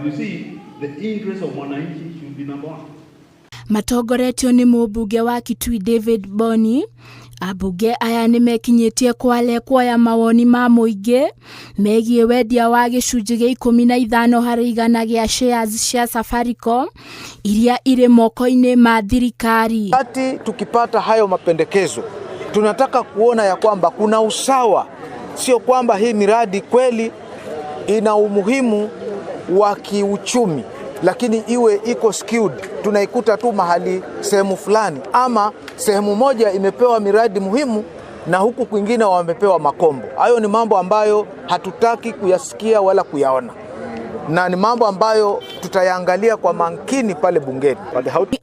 But you see, the interest of mwananchi should be number one. Matongoretio nĩ mũmbunge wa Kitui David Boni, ambunge aya nĩmekinyĩtie Kwale kuoya mawoni ma mũingĩ megiĩ wendia wa gĩcunjĩ gĩa 15% gĩa shares cia Safaricom iria irĩ moko-inĩ ma thirikari. Wakati tukipata hayo mapendekezo, tunataka kuona ya kwamba kuna usawa, sio kwamba hii miradi kweli ina umuhimu wa kiuchumi, lakini iwe iko skewed, tunaikuta tu mahali sehemu fulani, ama sehemu moja imepewa miradi muhimu na huku kwingine wamepewa makombo. Hayo ni mambo ambayo hatutaki kuyasikia wala kuyaona, na ni mambo ambayo tutayaangalia kwa makini pale bungeni.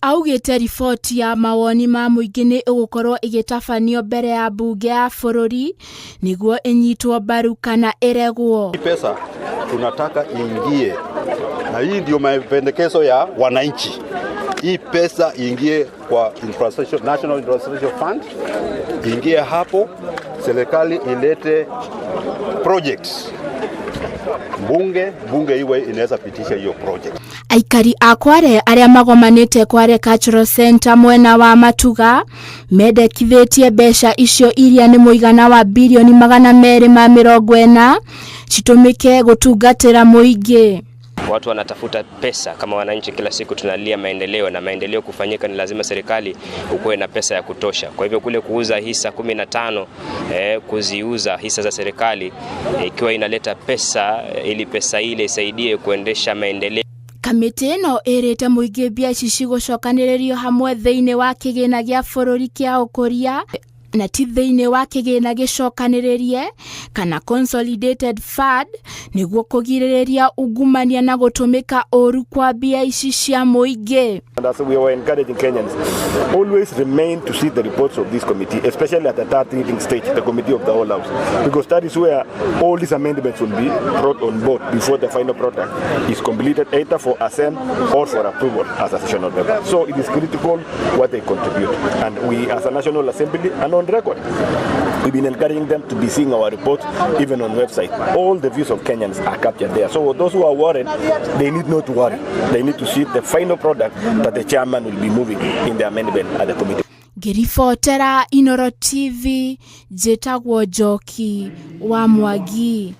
Augĩte riboti ya mawoni ma mũingĩ nĩ ĩgũkorwo ĩgĩtabanio mbere ya mbunge ya bũrũri nĩguo ĩnyitwo mbaru kana ĩregwo. Hii pesa tunataka iingie, na hii ndio mapendekezo ya wananchi. Hii pesa iingie kwa infrastructure, National Infrastructure Fund, iingie hapo, serikali ilete projects bunge iwe inaweza pitisha hiyo project. Aikari a Kwale arĩa magomanĩte Kwale Cultural Center mwena wa Matuga mendekithĩtie mbeca icio iria nĩ mũigana wa 240 bilioni citũmĩke gũtungatĩra mũingĩ. Watu wanatafuta pesa kama wananchi, kila siku tunalia maendeleo, na maendeleo kufanyika ni lazima serikali ukuwe na pesa ya kutosha. Kwa hivyo kule kuuza hisa 15, kuziuza hisa za serikali ikiwa inaleta pesa, ili pesa ile isaidie kuendesha maendeleo. Kamĩtĩ ĩno ĩrĩte mũingĩ mbia ici cigũcokanĩrĩrio hamwe thĩinĩ wa kĩgĩna gĩa bũrũri kĩa ũkũria na ti thĩinĩ wa kĩgĩna gĩcokanĩrĩrie kana consolidated fund nĩguo kũgirĩrĩria ungumania na gũtũmĩka ũru kwa mbia ici cia mũingĩ. And as we were encouraging Kenyans, always remain to see the reports of this committee, especially at the third reading stage, the committee of the whole house, because that is where all these amendments will be brought on board before the final product is completed, either for assent or for approval as a sessional paper. So it is critical what they contribute. And we, as a National Assembly, and on record, we've been encouraging them to be seeing our reports even on website. All the views of Kenyans are captured there. So those who are worried, they need not to worry. They need to see the final product that the chairman will be moving in the amendment at the committee. Ngĩribotera Inoro TV, njĩtagwo Njoki wa Mwangi.